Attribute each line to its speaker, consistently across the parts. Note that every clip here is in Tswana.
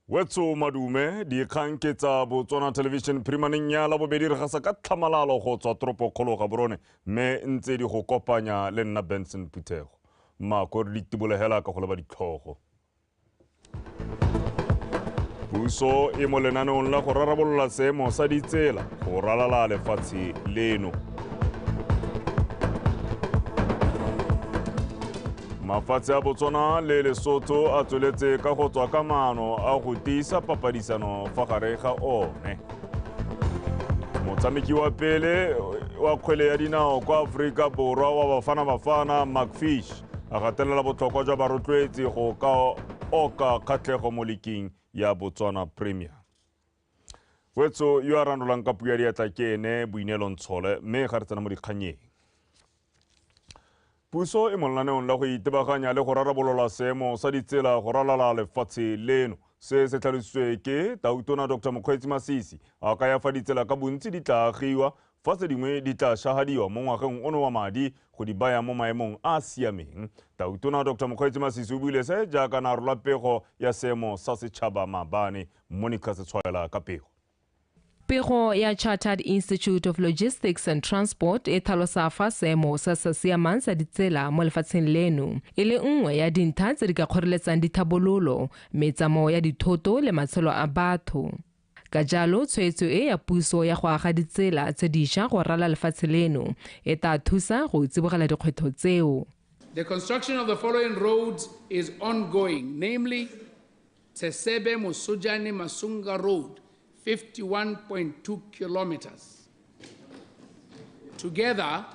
Speaker 1: Wetso madume dikgang ke tsa Botswana Television phirimaneng ya Labobedi re gasa ka tlhamalalo go tswa toropokgolo Gaborone mme ntse di go kopanya le nna Benson Phuthego. Mako re ditibolegela ka go leba ditlhogo. Puso e mo lenaneong la go rarabolola seemo sa ditsela go ralala lefatshe leno. Mafatshe a Botswana le Lesotho a tsweletse ka go tswa ka maano a go tiisa papadisano fa gare ga one. Motshameki wa pele wa kgwele ya dinao kwa Aforika Borwa wa Bafana Bafana Macfish a gatelela botlhokwa jwa barotloetsi go ka oka kgatlhego mo liking ya Botswana Premier. Wetso yo a ranolang ka puo ya diatla ke ene Boineelo Ntshole mme ga re tsena mo dikganyeng. Puso e mo lenaneong la go itebaganya le go rarabolola seemo sa ditsela go ralala lefatshe leno. Se se tlhalositswe ke Tautona Dr. Mokgweetsi Masisi a kaya fa ditsela ka bontsi di tla agiwa fa tse dingwe di tla šagadiwa mo ngwageng ono wa madi go di baya mo maemong a a siameng. Tautona Dr. Mokgweetsi Masisi o buile se jaaka na rola pego ya seemo sa setšhaba maabane. Monica Setshwaela ka pego.
Speaker 2: Pego ya Chartered Institute of Logistics and Transport e tlhalosa fa seemo se sa siamang sa ditsela mo lefatsheng leno e le nngwe ya dintlha tse di ka kgoreletsang dithabololo, metsamao ya dithoto le matshelo a batho. Ka jalo tshwetso e ya puso ya go aga ditsela tse dišwa go rala lefatshe leno e tla thusa go tsibogela dikgwetlho tseo.
Speaker 3: The construction of the following roads is ongoing, namely Tsesebe Mosojane Masunga Road, 51.2 kilometers, together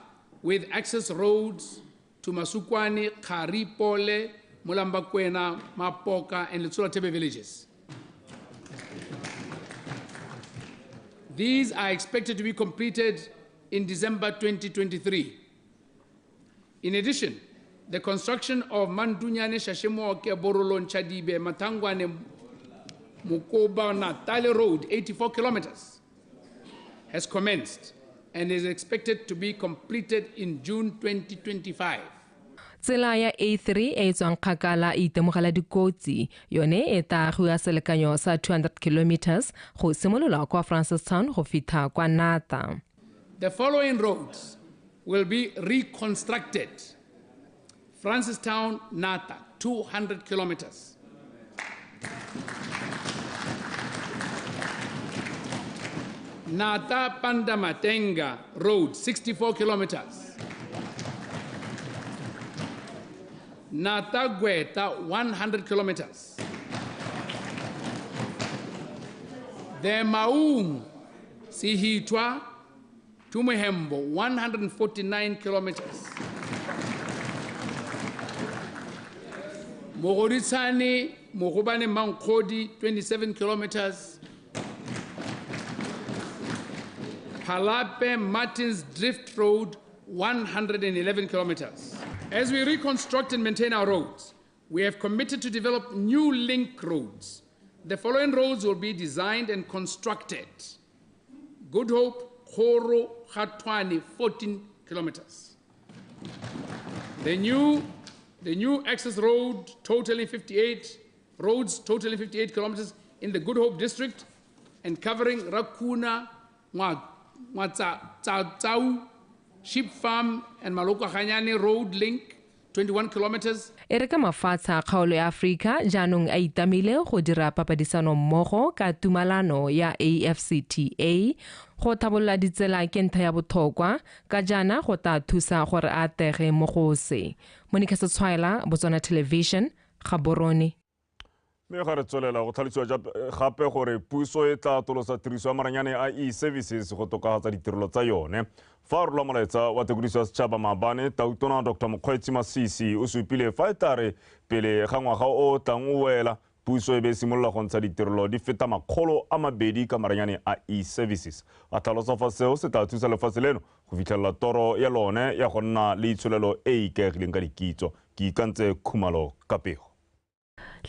Speaker 3: with access roads to Masukwane, Kgari, Pole, Mulambakwena, Mapoka, and Letsholathebe villages. These are expected to be completed in December 2023. In addition, the construction of Mandunyane, Shashimoke, Borolong, Chadibe, Matangwane, Mokoba, Natale Road, 84 kilometers, has commenced and is expected to be completed in June 2025.
Speaker 2: Tsela ya A3 e e tswang kgakala e itemogela dikotsi yone e tla agiwa selekanyo sa 200 kilometers go simolola kwa Francistown go fitlha kwa Nata.
Speaker 3: The following roads will be reconstructed. Francistown, Nata, 200 kilometers. Nata Pandamatenga Road, 64 kilometers. Nata Gweta, 100 kilometers. The Maung Sihitwa Tumuhembo, 149 kilometers. Mogoditsane Mogobane Mankgodi, 27 kilometers. Palape Martins Drift Road, 111 kilometers. As we reconstruct and maintain our roads, we have committed to develop new link roads. The following roads will be designed and constructed. Good Hope, Kgoro, Khatwane, 14 kilometers. The new access road totaling 58 roads totaling 58 kilometers in the Good Hope district and covering Rakuna, Ngwatsau, Sheep Farm and Maloko Road link, 21 kilometers.
Speaker 2: E re ka mafatshe a kgaolo ya Aforika jaanong a itamile go dira papadisano mmogo ka tumalano ya AfCFTA go tlhabolola ditsela ke ntlha ya botlhokwa ka jaana go tla thusa gore a atlege mo go se. Monica Setshwaela, Botswana Television, Gaborone.
Speaker 1: Mme ga re tswelela go tlhalosiwa gape gore puso e tla atolosa tiriso ya maranyane a e-services go tokafatsa ditirelo tsa yone. Fa a rola molaetsa wa tekodiso ya setšhaba maabane, Tautona Dr. Mokgweetsi Masisi o supile fa e tla re pele ga ngwaga o tlang o wela, puso e be e simolola go ntsha ditirelo di feta 200 ka maranyane a e-services. A tlhalosa fa seo se tla thusa lefatshe leno go fitlhelela toro ya lone ya go nna le itsholelo e e ikaegileng ka dikitso. Ke ikantse Khumalo ka pego.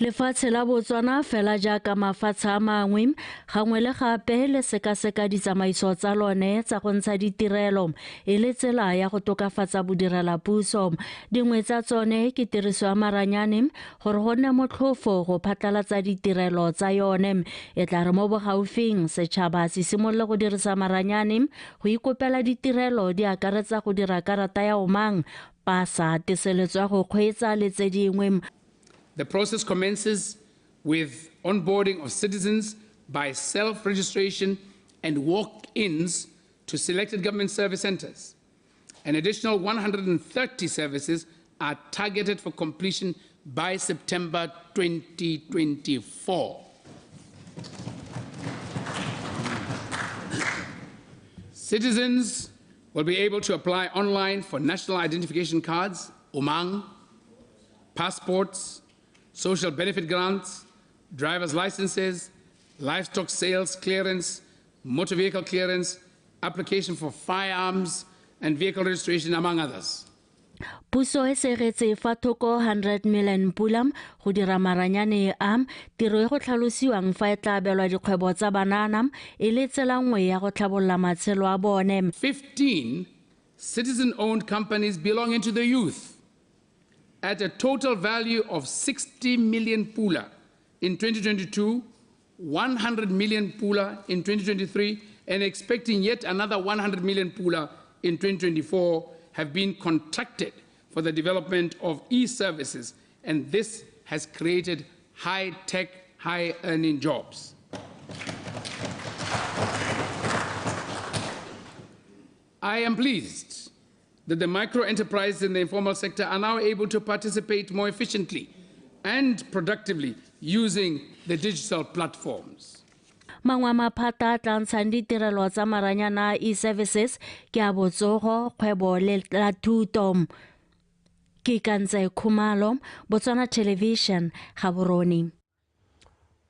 Speaker 4: Lefatshe la Botswana fela jaaka mafatshe a mangwe gangwe le gape le sekaseka ditsamaiso tsa lone tsa go ntsha ditirelo e le tsela ya go tokafatsa bodirelapuso. Dingwe tsa tsone ke tiriso ya maranyane gore go nne motlhofo go phatlalatsa ditirelo tsa yone. E tla re mo bogaufing setšhaba se simolole go dirisa maranyane go ikopela ditirelo di akaretsa go dira karata ya Omang, pasa, teseletso ya go kgweetsa le tse dingwe.
Speaker 3: The process commences with onboarding of citizens by self-registration and walk-ins to selected government service centers. An additional 130 services are targeted for completion by September 2024. Citizens will be able to apply online for national identification cards, Omang, passports, social benefit grants, driver's licenses, livestock sales clearance, motor vehicle clearance, application for firearms and vehicle registration, among others.
Speaker 4: Puso e segetse fa thoko 100 million pula go dira maranyane a tiro e go tlhalosiwang fa e tla abelwa dikgwebo tsa banana e le tsela nngwe ya go tlhabolola matshelo a bone.
Speaker 3: 15 citizen-owned companies belonging to the youth at a total value of 60 million pula in 2022, 100 million pula in 2023, and expecting yet another 100 million pula in 2024 have been contracted for the development of e-services, and this has created high-tech, high-earning jobs. I am pleased that the micro-enterprises in the informal sector are now able to participate more efficiently and productively using the digital platforms.
Speaker 4: Mangwe a maphata a tla ntshang ditirelo tsa maranyana a e-services ke a botsogo, kgwebo le la thuto. Ke Kantse Khumalo, Botswana Television, Gaborone.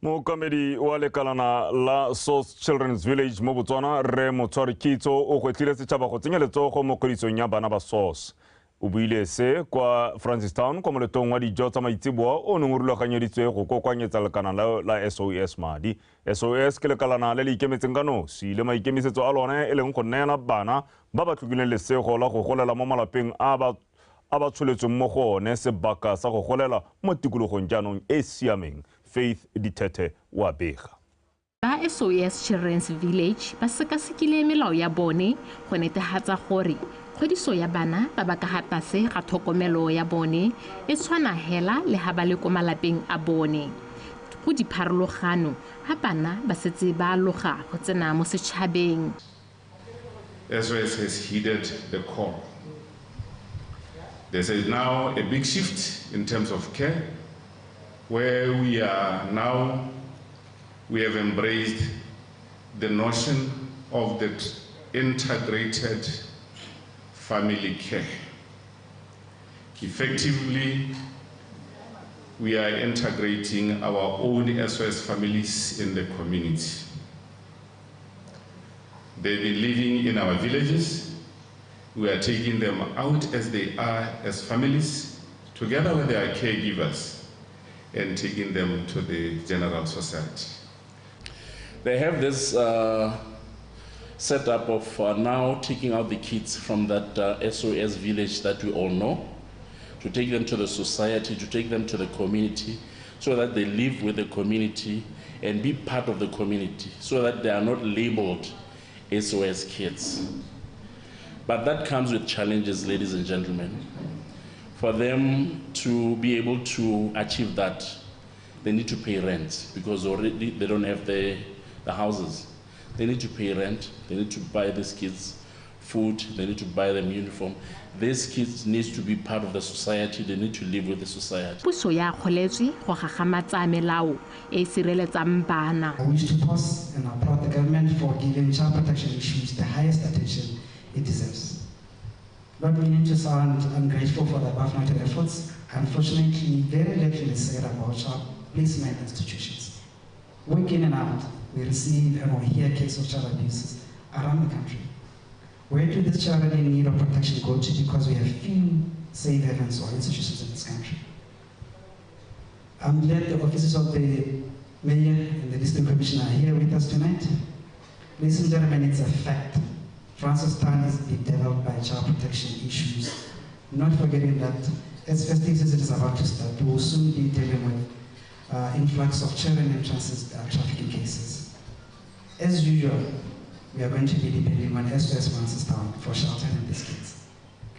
Speaker 1: Mookamedi wa lekalana la Source Children's Village mo Botswana, Rre Motshwari Kitso, o gwetlhile setšhaba go tsenya letsogo mo kgodisong ya bana ba Source. O buile se kwa Francistown kwa moletong wa dijo tsa maitseboa o neng o rulaganyeditswe go kokoanyetsa lekalana la SOS madi. SOS ke lekalana le le ikemetseng ka nosi le maikemisetso a lone e leng go neela bana ba ba tlhokileng lesego la go golela mo malapeng a ba tsholetsweng mo go one sebaka sa go golela mo tikologong jaanong e siameng. Faith Ditete wa bega.
Speaker 5: Ba SOS Children's Village ba sekasekile melao ya bone go netefatsa gore kgodiso ya bana ba ba ka ga tlase ga tlhokomelo ya bone e tshwana hela le ha ba le ko malapeng a bone. Go dipharologano ha bana ba setse ba aloga go tsena mo setšhabeng.
Speaker 6: SOS has heeded the call. There is now a big shift in terms of care, where we are now, we have embraced the notion of the integrated family care. Effectively, we are integrating our own SOS families in the community. They've been living in our villages. We are taking them out as they are as families, together with their caregivers, and taking them to the general society.
Speaker 7: They have this setup of now taking out the kids from that SOS village that we all know, to take them to the society, to take them to the community, so that they live with the community and be part of the community, so that they are not labeled SOS kids. But that comes with challenges, ladies and gentlemen. For them to be able to achieve that, they need to pay rent, because already they don't have the houses. They need to pay rent, they need to buy these kids food, they need to buy them uniform. These kids need to be part of the society, they need to live with the society.
Speaker 5: Puso ya kgoletswe go gagamatsa melao e sireletsang bana.
Speaker 8: I wish to pause and applaud the government for giving child protection issues the highest attention it deserves. Not meaning to sound ungrateful for the above noted efforts, unfortunately, very little is said about child placement institutions. Week in and out, we receive and or hear cases of child abuses around the country. Where do these children in need of protection go to, because we have few safe havens or institutions in this country? I'm glad the offices of the Mayor and the District Commissioner are here with us tonight. Ladies and gentlemen, it's a fact. Francistown is bedeviled by child protection issues. Not forgetting that as festive season is about to start, we will soon be dealing with influx of children in transit trafficking cases. As usual, we are going to be depending on SOS Francistown for sheltering these kids.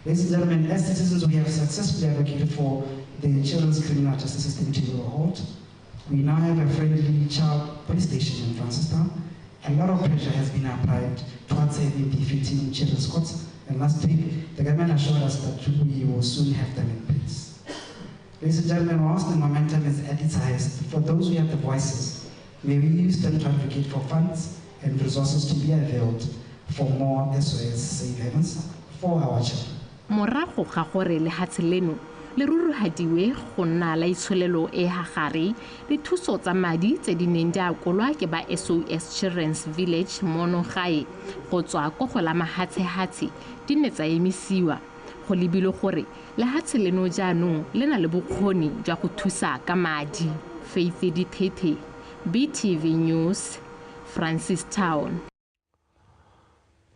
Speaker 8: Ladies and gentlemen, as citizens, we have successfully advocated for the children's criminal justice system to be overhauled. We now have a friendly child police station in Francistown. A lot of pressure has been applied towards having befitting children's courts, and last week, the government assured us that we will soon have them in place. Ladies and gentlemen, whilst the momentum is at its highest, for those who have the voices, may we use them to advocate for funds and resources to be availed for more SOS safe havens for our children.
Speaker 5: Morago ga gore lehatshe leno le ruruhadiwe go nna la itsholelo e hagare, dithuso tsa madi tse di neng di akolwa ke ba SOS Children's Village mono gae go tswa ko go la mahatshehatshe di ne tsa emisiwa go lebile gore lehatshe leno jaanong le na le bokgoni jwa go thusa ka madi. Faith Dithethe, BTV News, Francistown.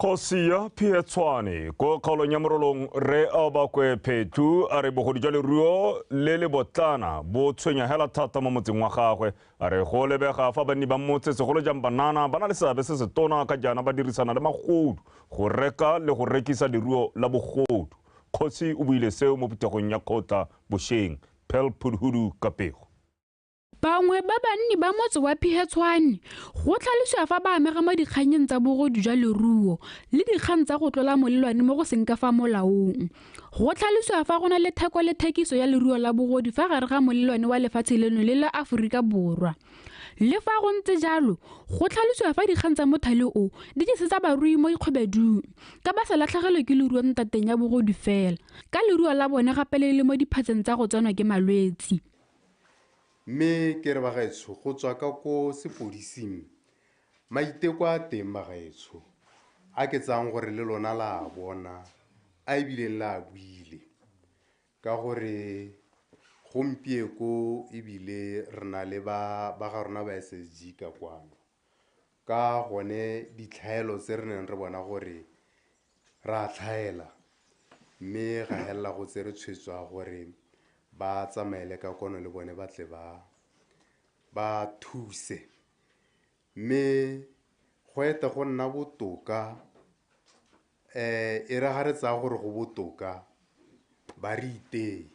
Speaker 1: Kgosi ya Phietshwane ko kgaolong ya Morolong Rre Aobakwe Phethu a re bogodu jwa leruo le le botlana bo tshwenya hela thata mo motseng wa gagwe. A re go lebega fa banni ba motse segolo jang banana ba na le seabe se se tona ka jaana ba dirisana le magodu go reka le go rekisa leruo la bogodu. Kgosi o buile seo mo phuthegong ya kgotla bošeng. Pearl Phuduhudu ka pego.
Speaker 9: Bangwe ba banni ba motse wa Phietshwane go tlhalosiwa fa ba amega mo dikganyeng tsa bogodu jwa leruo le dikgang tsa go tlola molelwane mo go seng ka fa molaong. Go tlhalosiwa fa go na le theko le thekiso ya leruo la bogodu fa gare ga molelwane wa lefatshe leno le la Aforika Borwa. Le fa go ntse jalo, go tlhalosiwa fa dikgang tsa mothale o di tlisetsa barui mo ikgobedung ka ba sa latlhegelwe ke leruo ntateng ya bogodu fela, ka leruo la bone gape le le mo diphatseng tsa go tsenwa ke malwetsi.
Speaker 10: Mme ke re bagaetsho go tswa ka ko sepodising maiteko a teng bagaetsho a ke tsang gore le lona la a bona a ebileng la a buile ka gore gompieko ebile re na le ba ga rona ba SSG ka kwano ka gone ditlhaelo tse re neng re bona gore re a tlhaela mme ga helela go tsere tshwetso ya gore ba tsamaele ka kono le bone ba tle ba thuse mme go eta go nna botoka e re ga re tsaya gore go botoka ba re itee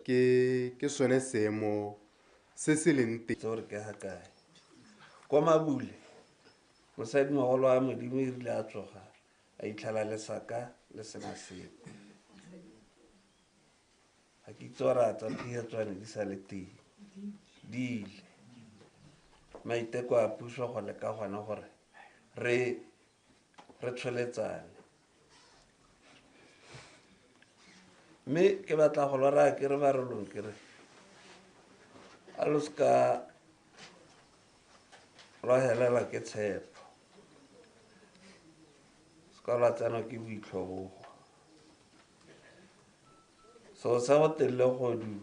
Speaker 10: ke sone seemo se se leng teng.
Speaker 11: Gore ke ga kae kwa Mabule mosadimogolo wa Modimo e rile a tsoga a itlhela lesaka le sena sepe. Ga ke itse gore a tsa Phietshwane di sa le teng di ile. Maiteko a puso go leka gona gore re tsholetsane mme ke batla go lora ke re Barolong ke re a lo seka lwa helela ke tshepo, seka lwa tsenwa ke boitlhobogo. So sa go telle godu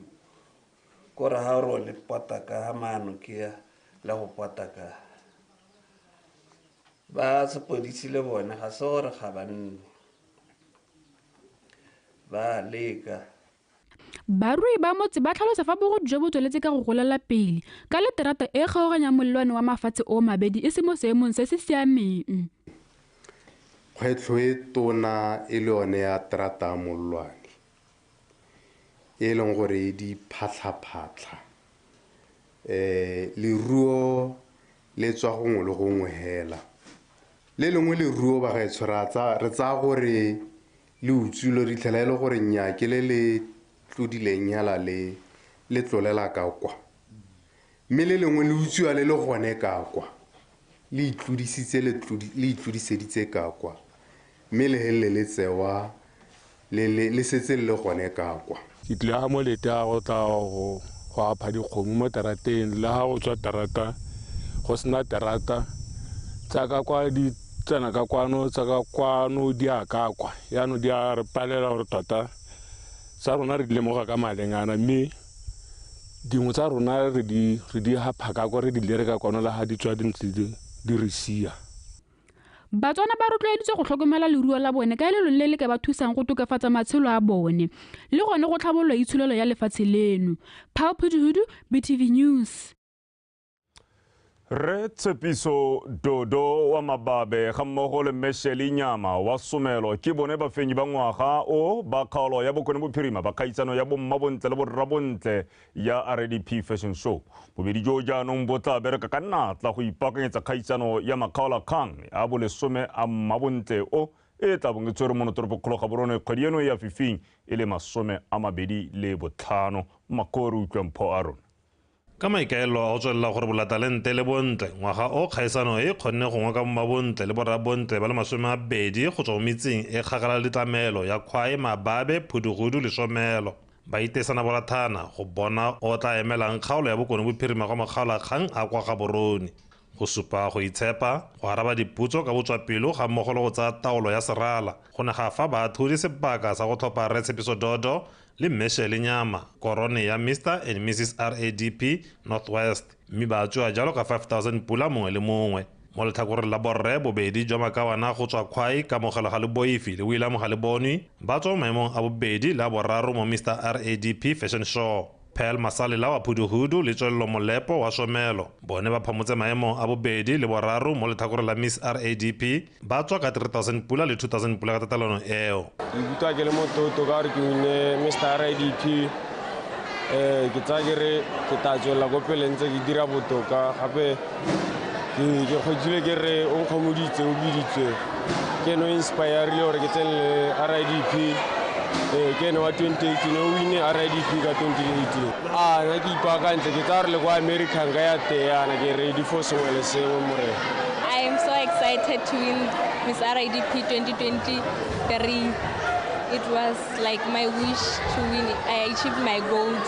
Speaker 11: kore ha o le pota ka ha maano ke ya le go pota ka ba sepodisi le bone ga se gore ga ba nne ba leka.
Speaker 9: Barui ba motse ba tlhalosa fa bogodu jo bo tsweletse ka go golela pele ka leterata e kgaoganyang molelwane wa mafatshe o mabedi e se mo seemong se se siameng.
Speaker 10: Kgwetlho e tona e le yone ya terata ya molelwane e leng gore e di phatlha-phatlha leruo le tswa gongwe le gongwe hela le lengwe leruo bagaetsho re tsaya gore le utswile re itlhela e le gore nnyaa ke le le tlodileng hela le tlolela ka kwa mme le lengwe le utswiwa le le gone ka kwa le itlodisitse le itlodiseditse ka kwa mme le helele le tsewa le setse le le gone ka kwa.
Speaker 12: Ke tlile ga molete a go tla go apha dikgomo mo terateng le ga go tswa terata go sena terata tsa ka kwa di tsena ka kwano tsa ka kwano di a ka kwa yaanong di a re palela gore tota tsa rona re di lemoga ka malengana mme Dingwe tsa rona re di hapha ka kwa, re di lere ka kwano le ha di tswa di ntse di re sia.
Speaker 9: Batswana ba rotloeditswe go tlhokomela leruo la bone ka e le lone le le ka ba thusang go tokafatsa matshelo a bone le gone go tlhabolola itsholelo ya lefatshe leno. Paul Phuduhudu, BTV News.
Speaker 1: Re Tshepiso Dodo wa Mababe ga mmogo le Mme Nyama wa Somelo ke bone bafenyi ba ngwaga o ba kgaolo ya Bokone Bophirima ba kgaisano ya bommabontle le borrabontle ya RADP Fashion Show. Bobedi jo jaanong bo tla bereka ka natla go ipaakanyetsa kgaisano ya makgaolakgang a bolesome a mmabontle o e tla bong e tshwere mo toropokgolo Gaborone kgwedi eno ya fifing e le 25. Makore utlwa Mpho a rona.
Speaker 13: Ka maikaelelo a go tswelela gore bolatalente le bontle, ngwaga o kgaisano e kgonne go ngoka mmabontle le borrabontle ba le 20 go tswa mo metseng e kgakala le ditlamelo ya Khwai, Mababe, Phuduhudu le Somelo. Ba itesana borathana go bona o tla emelang kgaolo ya Bokone Bophirima kwa makgaolakgang a kwa Gaborone. Go supa go itshepa, go araba dipotso ka botswapelo ga mmogo le go tsaya taolo ya serala, go ne ga fa baathodi sebaka sa go tlhopha Rre Tshepiso Dodo le Mme Shirley Nyama, korone ya Mr and Mrs RADP Northwest, mme ba tswewa jalo ka 5000 pula mongwe le mongwe. Mo letlhakoreng la borre, bobedi jwa makawana go tswa Khwai, Kamogelo ga Leboifi le William ga Lebonwi ba tswa mo maemong a bobedi le a boraro mo Mr RADP Fashion Show. Pearl Masalela wa Phuduhudu le Tswelelo Molepo wa Somelo bone ba phamotse maemo a bobedi le boraro mo letlhakoreng la Miss RADP, ba tswa ka 3000 pula le 2000 pula ka tatelano eo.
Speaker 14: Ke ikutlwa ke le motlotlo ka gore ke winne Mr RADP. Ke tsaya ke re ke tla tswelela ko pele ntse ke dira botoka, gape ke kgwetlhile ke re o nkgomoditse, o biditswe, ke ene o inspire-rile gore ke tsene le RADP. Ke ene wa 2018, o winne RADP ka 2018. Nna ke ipaakantse, ke tsaya gore le kwa America nka ya teng yana, ke ready for sengwe le sengwe morena.
Speaker 15: I am so excited to win Miss RADP 2023. It was like my wish to win. I achieved my goals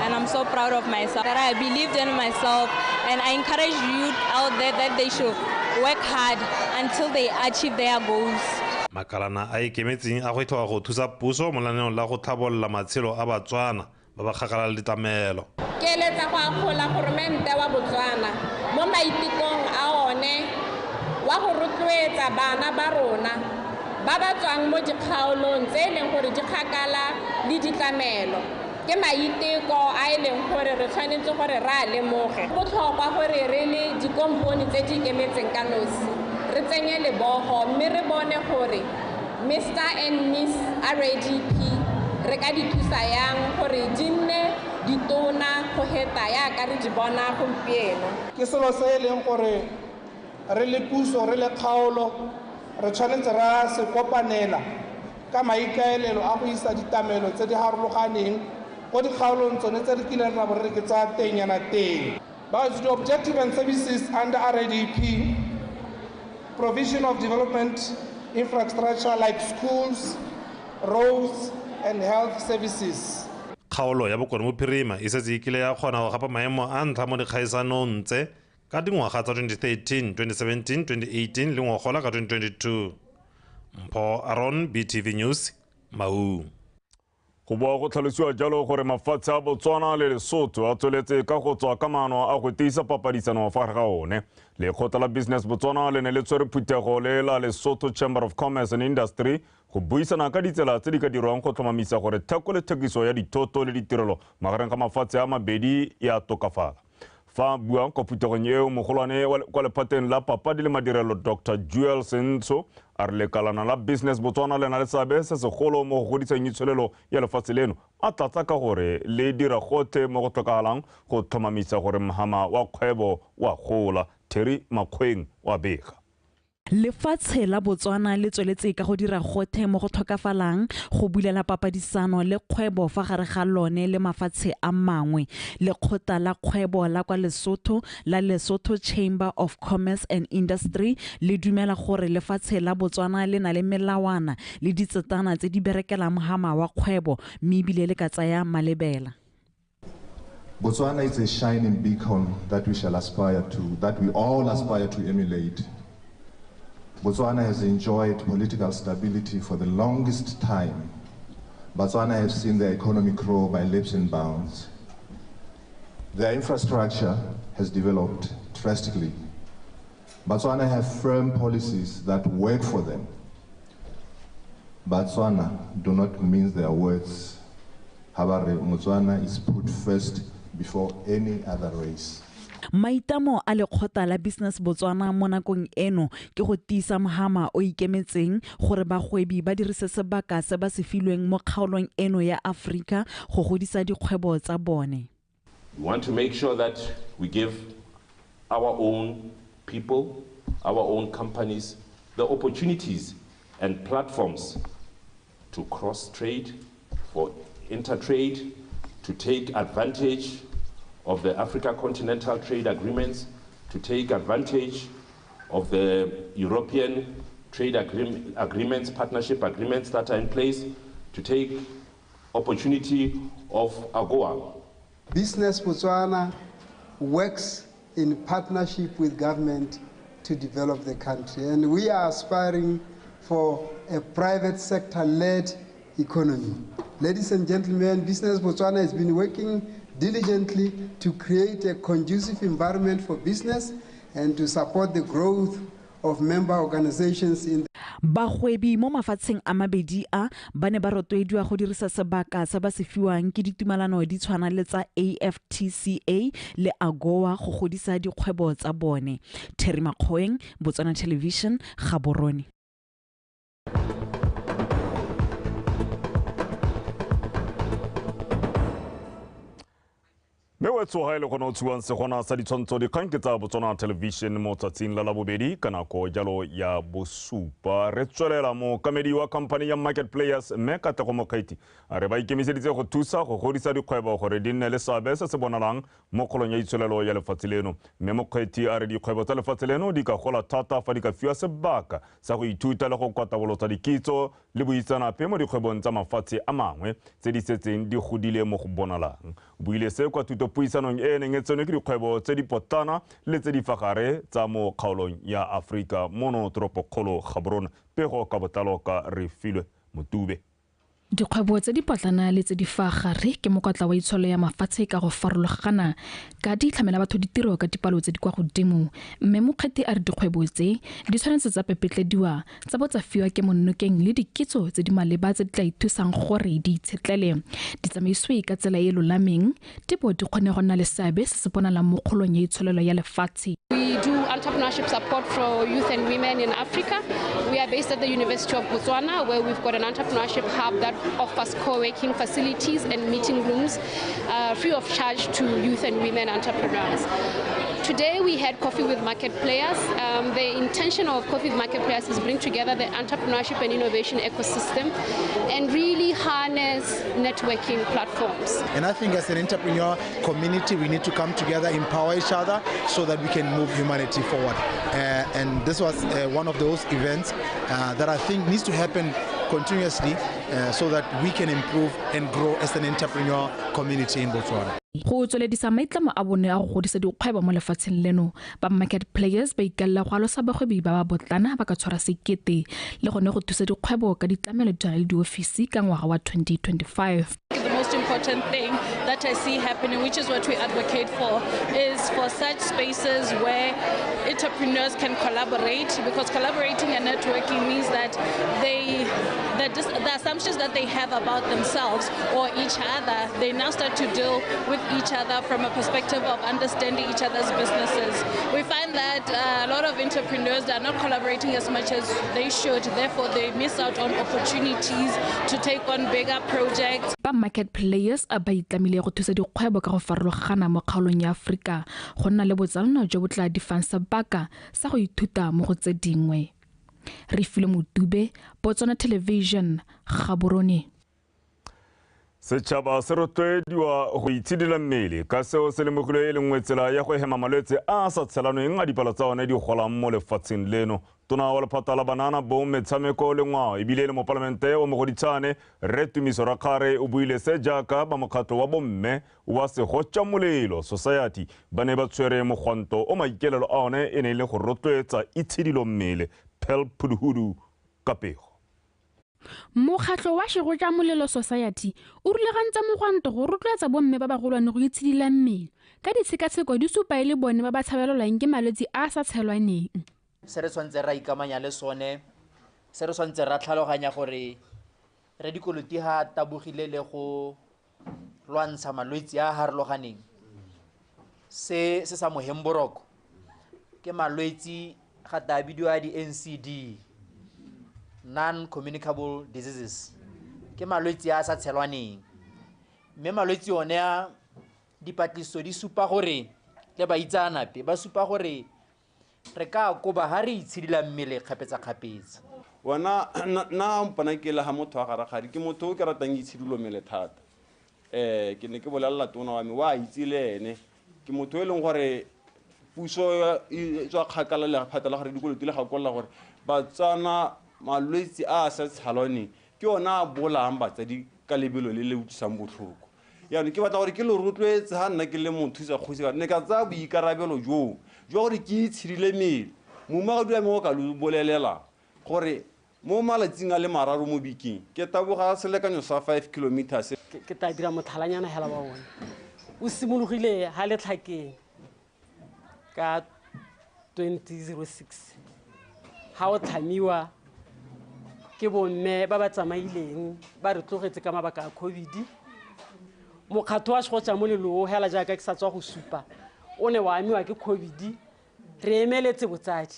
Speaker 15: and I'm so proud of myself that I believed in myself, and I encourage youth out there that they should work hard until they achieve their goals.
Speaker 13: Makalana a ikemetseng a go itlhoka go thusa puso mo lenaneong la go tlhabolola matshelo a Batswana ba ba kgakala le ditlamelo.
Speaker 16: Ke eletsa go akgola goromente wa Botswana mo maitekong a one wa go rotloetsa bana ba rona ba ba tswang mo dikgaolong tse e leng gore di kgakala le ditlamelo. Ke maiteko a e leng gore re tshwanetse gore re a lemoge. Go botlhokwa gore re le dikompone tse di ikemetseng ka nosi re tsenye lebogo mme re bone gore Mr and Miss RADP re ka di thusa yang gore di nne ditona go heta yaka re di bona gompieno.
Speaker 17: Ke selo se e leng gore re le puso, re le kgaolo, re tshwanetse ra se kopanela ka maikaelelo a go isa ditlamelo tse di harologaneng ko dikgaolong tsone tse re kileng ra bo re ke tsa tengnyana teng. But the objective and services under RADP, provision of development infrastructure like schools, roads, and health services.
Speaker 13: Kgaolo ya Bokone Bophirima e setse e kile ya kgona go gapa maemo a ntlha mo dikgaisanong tse ka dingwaga tsa 2013, 2017, 2018 le ngwagola ka 2022. Mpho Aron, BTV News, Maung.
Speaker 1: Go boa go tlhalosiwa jalo gore mafatshe a Botswana le Lesotho a tsweletse ka go tswa ka maano a go tiisa papadisano fa gare ga one. Lekgotla la Business Botswana le ne le tshwere phuthego le la Lesotho Chamber of Commerce and Industry go buisana ka ditsela tse di ka dirwang go tlhomamisa gore theko le thekiso ya dithoto le ditirelo magareng ga mafatshe a mabedi e a tokafala. Fa buang kwa phuthegong eo, mogolwane kwa lephateng la papadi le madirelo Dr Jewel Sentsho a re lekalana la Business Botswana le na le seabe se segolo mo go godiseng itsholelo ya lefatshe leno, a tlatsa ka gore le dira gotlhe mo go tlhokagalang go tlhomamisa gore mohama wa kgwebo wa gola. Terry Makgweng wa bega.
Speaker 18: Lefatshe la Botswana le tsweletse ka go dira gotlhe mo go tlhokafalang go bulela papadisano le kgwebo fa gare ga lone le mafatshe a mangwe. Lekgotla la kgwebo la kwa Lesotho la Lesotho Chamber of Commerce and Industry le dumela gore lefatshe la Botswana le na le melawana le ditsetana tse di berekelang mohama wa kgwebo, mme ebile le ka tsaya malebela.
Speaker 19: Botswana is a shining beacon that we shall aspire to, that we all aspire to emulate. Botswana has enjoyed political stability for the longest time. Botswana has seen their economy grow by leaps and bounds. Their infrastructure has developed drastically. Botswana have firm policies that work for them. Botswana do not mince their words. Habare Motswana is put first before any other race.
Speaker 18: Maitamo a lekgotla la Business Botswana mo nakong eno ke go tiisa mohama o ikemetseng gore bagwebi ba dirise sebaka se ba se filweng mo kgaolong eno ya Afrika go godisa dikgwebo tsa bone.
Speaker 7: We want to make sure that we give our own people, our own companies, the opportunities and platforms to cross-trade, for intertrade, to take advantage of the Africa Continental Trade Agreements, to take advantage of the European trade agreements, partnership agreements that are in place, to take opportunity of AGOA.
Speaker 20: Business Botswana works in partnership with government to develop the country, and we are aspiring for a private sector-led economy. Ladies and gentlemen, Business Botswana has been working diligently to create a conducive environment for business and to support the growth of member organizations in
Speaker 18: Bagwebi mo mafatsheng a mabedi a ba ne ba rotloediwa go dirisa sebaka se ba se fiwang ke ditumalano di tshwana le tsa AfCFTA le AGOA go godisa dikgwebo tsa bone. Terry Makgoeng, Botswana Television, Gaborone.
Speaker 1: Mme o tsoga e le gone o tshuwang segona sa ditshwantsho dikgang ke tsa Botswana Television mo tsatsing la Labobedi ka nako jalo ya bosupa. Re tswelela mookamedi wa company ya Market Players mme Katlego Mokgethi a re ba ikemiseditse go thusa go godisa dikgwebo gore di nne le seabe se se bonalang mo kgolong ya itsholelo ya lefatshe leno. Mme Mokgethi a re dikgwebo tsa lefatshe leno di ka gola thata fa di ka fiwa sebaka sa go ithuta le go kwatabolotsa dikitso le boitseanape mo dikgwebong tsa mafatshe a mangwe tse di setseng di godile mo go bonalang. O buile se kwa thutopuisanong e neng e tsenwe ke dikgwebo tse di potlana le tse di fa gare tsa mo kgaolong ya Afrika mono toropokgolo Gaborone. Pego ka botlalo ka Refilwe Motube.
Speaker 21: Dikgwebo tse di potlana le tse di fa gare ke mokotla wa itsholo ya mafatshe ka go farologana ka di tlhamela batho ditiro ka dipalo tse di kwa godimo. Mme Mokgethi a re dikgwebo tse di tshwanetse tsa pepetlediwa tsa bo tsa fiwa ke monnokeng le dikitso tse di maleba tse di tla ithusang gore di itshetlele, di tsamaisiwe ka tsela e e lolameng, di bo di kgone go nna le seabe se se bonalang mo kgolong ya itsholelo ya lefatshe.
Speaker 22: We do entrepreneurship support for youth and women in Africa. We are based at the University of Botswana, where we've got an entrepreneurship hub that offers co-working facilities and meeting rooms free of charge to youth and women entrepreneurs. Today we had Coffee with Market Players. The intention of Coffee with Market Players is bring together the entrepreneurship and innovation ecosystem and really harness networking platforms.
Speaker 23: And I think as an entrepreneur community, we need to come together, empower each other so that we can move humanity forward. And this was one of those events that I think needs to happen continuously so that we can improve and grow as an entrepreneur community in Botswana.
Speaker 21: Go tsweledisa maitlamo a bone a go godisa dikgwebo mo lefatsheng leno, ba Market Players ba ikaelela go alosa bagwebi ba ba botlana ba ka tshwara sekete le gone go thusa dikgwebo ka ditlamelo di tshwana le diofisi ka ngwaga wa 2025.
Speaker 24: The most important thing that I see happening, which is what we advocate for, is for such spaces where entrepreneurs can collaborate, because collaborating and networking means that the assumptions that they have about themselves or each other, they now start to deal with each other from a perspective of understanding each other's businesses. We find that a lot of entrepreneurs are not collaborating as much as they should, therefore they miss out on opportunities to take on bigger projects.
Speaker 21: Ba Market Players a ba itlamile go thusa dikgwebo ka go farologana mo kgaolong ya Afrika go nna le botsalano jo bo tla di fang sebaka sa go ithuta mo go tse dingwe. Refilwe Motube, Botswana Television, Gaborone.
Speaker 1: Setšhaba se rotloediwa go itshidila mmele ka seo se lemogilwe e le nngwe tsela ya go hema malwetse a a sa tshelanweng a dipalo tsa one di golang mo lefatsheng leno. Tona wa lephata la banana, bong, metshameko le ngwao ebile le mopalamente wa Mogoditshane Rre Tumiso Rakgare o buile se jaaka ba mokgatlho wa bomme wa Segotša Molelo Society ba ne ba tshwere mogwanto o maikelelo a one e ne e le go rotloetsa itshidilo mmele. Pel Phuduhudu ka pego.
Speaker 9: Mokgatlho wa Segotša Molelo Society o rulagantse mogwanto go rotloetsa bomme ba bagolwane go itshidila mmele ka ditshekatsheko di supa e le bone ba ba tshabelelwang ke malwetse a a sa tshelwaneng.
Speaker 2: Se re tshwanetse ra ikamanya le sone, se re tshwanetse ra tlhaloganya gore re dikoloti ha tabogile le go lwantsha malwetse a a harologaneng. Se se sa moheng boroko ke malwetse ga ta bidiwa di NCD, non-communicable diseases, ke malwetse a a sa tshelwaneng. Mme malwetse one a dipatlisiso di supa gore le baitseanape ba supa gore re ka koba ha re itshidila mmele kgapetsa-kgapetsa.
Speaker 14: Wena nna mpona ke le ha motho wa gare-gare, ke motho o ke ratang itshidilo mmele thata. Ke ne ke bolelela tona wa me, wa itse le ene, ke motho e leng gore puso e tswa kgakala le lephata la gore dikoloti le gakolola gore Batswana malwetse a a sa tshalwaneng ke ona a bolayang batsadi ka lebelo le le utlwisang botlhoko. Jaanong ke batla gore ke le rotloetse ha nna ke le mothusa kgosi ka ne ka tsaya boikarabelo joo jwa gore ke itshidile mmele. Momagadi wa me o ka lo bolelela gore mo malatsing a le mararo mo bekeng ke taboga selekanyo sa 5 kilometers.
Speaker 3: Ke tla dira motlhalanyana hela wa bone. O simologile ha Letlhakeng ka 2006 ha o tlhamiwa ke bomme ba ba tsamaileng ba re tlogetse ka mabaka a COVID. Mokgatho wa Segotsa Molelo o hela jaaka ke sa tswa go supa o ne wa amiwa ke COVID, re emeletse botsadi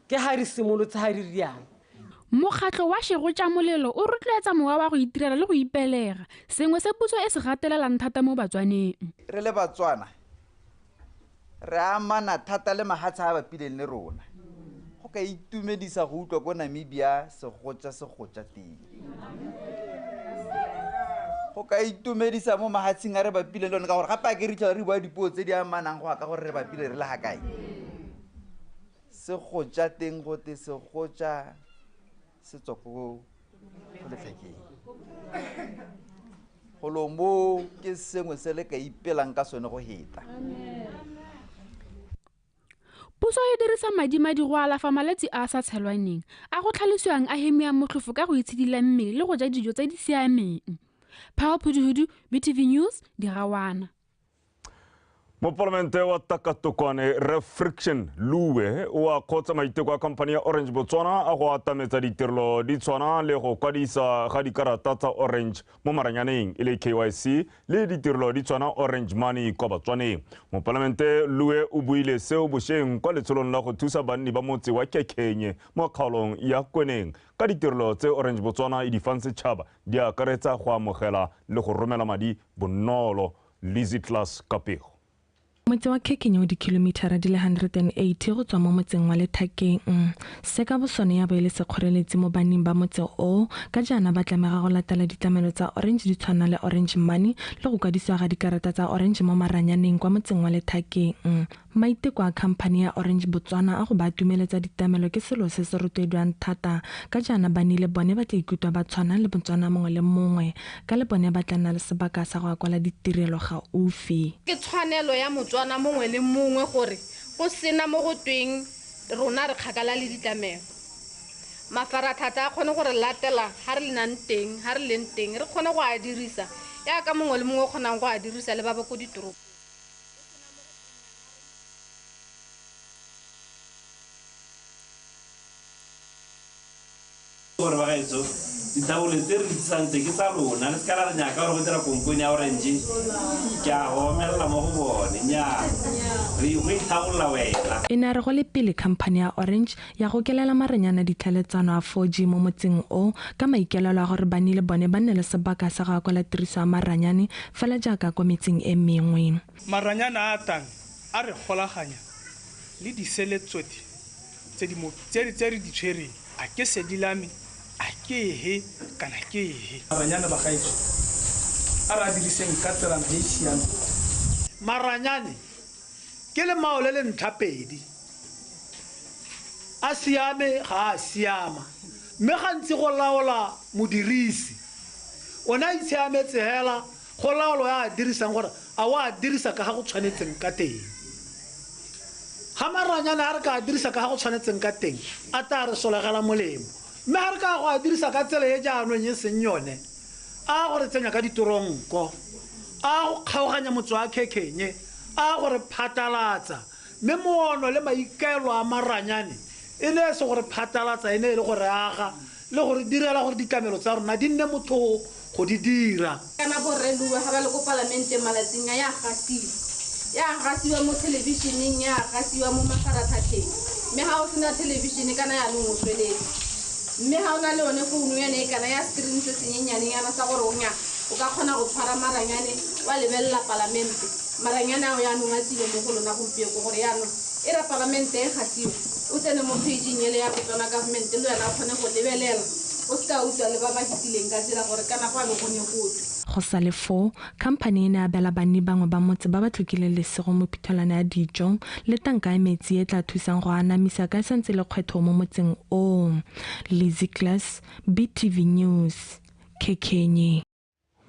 Speaker 3: ke ha re simolotse ha re riana.
Speaker 9: Mokgatlho wa Segotsa Molelo o rotloetsa mowa wa go itirela le go ipelega, sengwe se puso e se gatelelang thata mo Batswaneng.
Speaker 4: Re le Batswana re amana thata le mahatsha a bapileng le rona. Go ka itumedisa go utlwa ko Namibia segotsa segotsa teng. Go ka itumedisa mo mahatsheng a re bapileng le one ka gore gape a ke re tlhola re bua dipuo tse di amanang go ya ka gore re bapile re le ga kae. Segotsa teng gote segotsa se tswa ko Letlhakeng. Golo mo ke sengwe se le ka ipelang ka sone go heta.
Speaker 9: Puso e dirisa madimadi go alafa malwetse a a sa tshelwaneng a go tlhalosiwang a hemia motlhofo ka go itshidila mmele le go ja dijo tse di siameng. Power Phuduhudu, BTV News, Digawana.
Speaker 1: Mopalamente wa Takatokwane Re Friction Luwe o akgotsa maiteko a khamphani ya Orange Botswana a go atametsa ditirelo di tshwana le go kwadisa ga dikarata tsa Orange mo maranyaneng e le KYC le ditirelo di tshwana Orange Money kwa Batswaneng. Mopalamente Luwe o buile seo bošeng kwa letsholong la go thusa banni ba motse wa Kekhenye mo kgaolong ya Kweneng ka ditirelo tse Orange Botswana e di fang setšhaba di akaretsa go amogela le go romela madi bonolo. Lizzy Class ka pego.
Speaker 6: Motse wa Khekenye o dikilomitara di le 180 go tswa mo motseng wa Lethakeng. Se ka bosone ya bo e le sekgoreletsi mo banning ba motse o, ka jaana ba tlamega go latela ditlamelo tsa Orange di tshwana le Orange Money le go kwadisiwa ga dikarata tsa Orange mo maranyaneng kwa motseng wa Lethakeng. Maiteko a khamphani ya Orange Botswana a go ba atumeletsa ditlamelo ke selo se se rotloediwang thata, ka jaana banni le bone ba tla ikutlwa ba tshwana le Botswana mongwe le mongwe, ka le bone ba tla nna le sebaka sa go akola ditirelo gaufi.
Speaker 25: Ke tshwanelo ya Motswana mongwe le mongwe gore go sena mo go tweng rona re kgakala le ditlamelo. Mafaratlhatlha a kgone gore latela ha re lenang teng, ha re leng teng, re kgone go a dirisa yaka mongwe le mongwe o kgonang go a dirisa le ba ba ko ditoropong.
Speaker 26: Gore ba gaetso ditlhabolo tse re di tlisang tse ke tsa lona, le seka la re nyaka gore go dira kompone ya Orange ke a go omelela mo go bone, nnyaa re go itlhabolola wena.
Speaker 6: E ne a re go le pele khamphani ya Orange ya gokelela maranyana ditlhaeletsano a 4G mo motseng o ka maikaelelo a gore banni le bone ba nne le sebaka sa go akola tiriso ya maranyane fela jaaka kwa metseng e mengwe.
Speaker 27: Maranyana a tang a re golaganya le disele tsotlhe tse re di tshwereng, a ke sedi la me, a ke ehe kana ke ehe. Maranyane ba gaetso a re a diriseng ka tselana e e siameng.
Speaker 28: Maranyane ke lemao le le ntlha pedi, a siame ga a siama, mme gantsi go laola modirisi o ne a itshiametse hela go laolo ya a dirisang gore a o a dirisa ka ga go tshwanetseng ka teng. Ga maranyane a re ka a dirisa ka ga go tshwanetseng ka teng a tla re solegela molemo, mme ga re ka go a dirisa ka tsela e jaanong e seng yone a go re tsenya ka ditoronko, a go kgaoganya motse wa Khekenye, A gore phatalatsa mme moono le maikaelo a maranyane e ne e se gore phatalatsa, e ne e le gore aga le gore direla gore ditlamelo tsa rona di nne motho go di dira.
Speaker 25: Kana borre Lue ga ba le ko palamenteng malatsing a ya gasiwa, ya gasiwa mo thelebišeneng, ya gasiwa mo mafaratlhatlheng, mme ga o sena thelebišene kana yaanong o tsweletse, mme ga o na le yone founu yone e kana ya screen se senyenyanenyana sa gore o nya o ka kgona go tshwara maranyane wa lebelela palamente. Maranyane ao yaanong a tsile mo go lona gompieko gore yaanong e ra palamente e gasiwa, o tsene mo pageng ele ya Botswana government le wena o kgone go lebelela, o seka utlwa le ba ba hitileng ka tsela gore kana go a be go ne go tswe.
Speaker 6: Go sa le foo, khamphane e ne abela banni bangwe ba motse ba ba tlhokileng lesego mo phuthelwana ya dijo le tanka ya metsi e tla thusang go anamisa ka e santse le kgwetho mo motseng oo. Lizzy Class, BTV News, Khekhenye.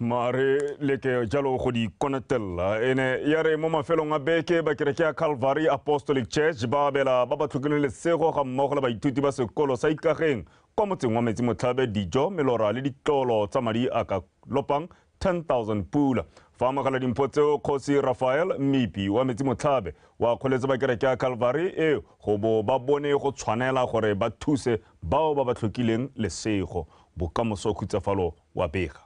Speaker 1: Mare leke jalo go di konetella ene ya re mo mafelong a beke ba kereke ya Calvary Apostolic Church ba abela ba ba tlhokileng lesego ga mmogo le baithuti ba sekolo sa Ikageng kwa motseng wa Metsi Motlhabe dijo, melora le ditlolo tsa madi a ka lopang 10,000 pula. Fa amogela dimpho tseo, Kgosi Raphael Mmipi wa Metsi Motlhabe wa kgoletse ba kereke ya Calvary e go bo ba bone go tshwanela gore ba thuse bao ba ba tlhokileng lesego. Bokamoso Khutsafalo wa bega.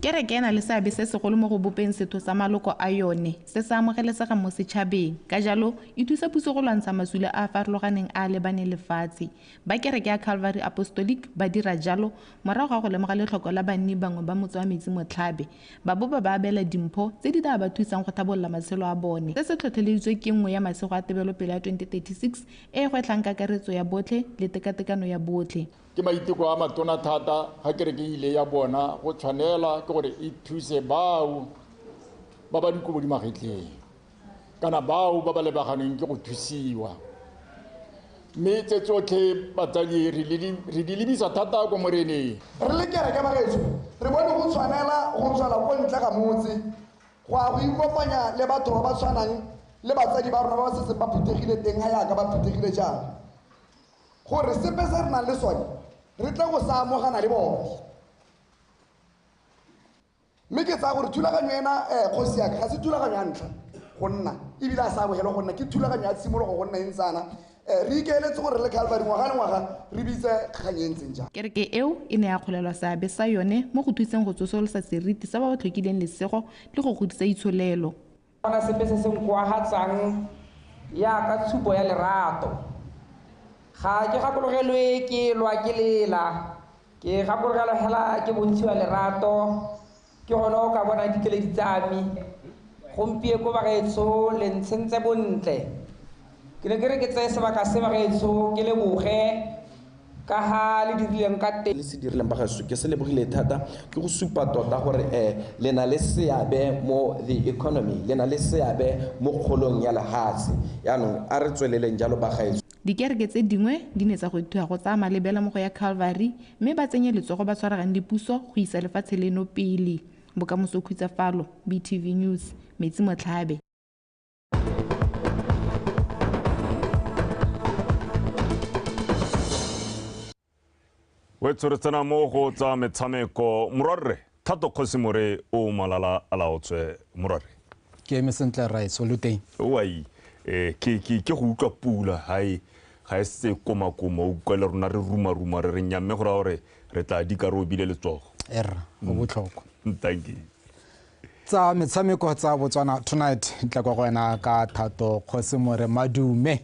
Speaker 5: Kereke e na le seabe se segolo mo go bopeng setho sa maloko a yone se se amogelesegang mo setšhabeng, ka jalo e thusa puso go lwantsha masula a a farologaneng a a lebaneng lefatshe. Ba kereke ya Calvary Apostolic ba dira jalo morago ga go lemoga letlhoko la banni bangwe ba motse wa Metsi Motlhabe, ba bo ba ba abela dimpho tse di tla ba thusang go tlhabolola matshelo a bone. Se se tlhotlheleditswe ke nngwe ya masego a tebelopele ya 2036 e e gwetlhang kakaretso ya botlhe le tekatekano ya botlhe.
Speaker 8: Ke maiteko a matona thata ga kereke e ile ya bona go tshwanela ke gore e thuse bao ba ba dikobo di magetleng kana bao ba ba lebaganeng ke go thusiwa, mme tse tsotlhe batsadi re di lebisa thata ko moreneng.
Speaker 10: Re le kereke bagaetsho re bone go tshwanela go tswela ko ntle ga motse go ya go ikopanya le batho ba ba tshwanang le batsadi ba rona ba ba setseng ba phuthegile teng ga yaka ba phuthegile jaana, gore sepe se re nang le sone re tle go sa amogana le bone. Mme ke tsaya gore thulaganyo ena kgosi yaka ga se thulaganyo ya ntlha go nna, ebile a sa amogele go nna, ke thulaganyo ya tshimologo go nna e ntsana. Re ikaeletse gore le Calvary ngwaga le ngwaga re bitse kgang e ntseng jang.
Speaker 5: Kereke eo e ne ya kgolelwa seabe sa yone mo go thuseng go tsosolosa seriti sa ba ba tlhokileng lesego le go godisa itsholelo.
Speaker 11: Bona sepe se se nkoagatsang yaka tshupo ya lerato. Ga ke gakologelwe ke lwa ke lela, ke gakologelwa hela ke bontshiwa lerato, ke gone o ka bona dikeledi tsa me. Gompieko bagaetsho le ntshentse bontle. Ke ne ke re ke tseye sebaka se bagaetsho ke leboge ka ha le dirileng ka teng.
Speaker 12: Le se dirileng bagaetsho ke se lebogile thata, ke go supa tota gore le na le seabe mo the economy, le na le seabe mo kgolong ya lehatshe. Yaanong a re tsweleleng jalo bagaetsho.
Speaker 5: Dikereke tse dingwe di ne tsa go thuga go tsaya malebela mo go ya Calvary, mme ba tsenye letsogo ba tshwaragane le puso go isa lefatshe leno pele. Bokamoso Khutsafalo, BTV News, Metsi Motlhabe.
Speaker 1: We tsore tsena mo go tsa metshameko. Morwarre Thato Kgosi More o malala a laotswe. Morwarre
Speaker 15: ke eme sentle raetsho, lo teng?
Speaker 1: Owai, ke go utlwa pula hae ga e se komakoma, o utlwa le rona re ruma-ruma re re nya, mme go raya gore re tla di ka re obile letsogo.
Speaker 15: Erra, go botlhokwa.
Speaker 1: Thank you.
Speaker 15: Tsa metshameko tsa Botswana Tonight tla kwa go wena ka Thato Kgosi More. Madume.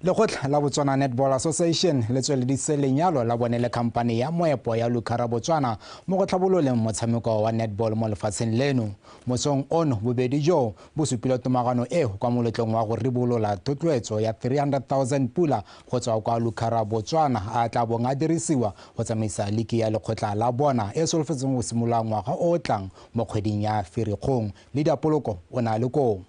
Speaker 15: Lekgotla la Botswana Netball Association le tsweleditse lenyalo la bone le khamphane ya moepo ya Lucara Botswana mo go tlhabololeng motshameko wa netball mo lefatsheng leno. Mosong ono bobedi jo bo supile tomagano eo kwa moletlong wa go ribolola thotloetso ya 300,000 pula go tswa kwa Lucara Botswana a tla bong a dirisiwa go tsamaisa liki ya lekgotla la bona e solofetseng go simolola ngwaga o o tlang mo kgweding ya Ferikgong. Le Diapoloko o na le koo.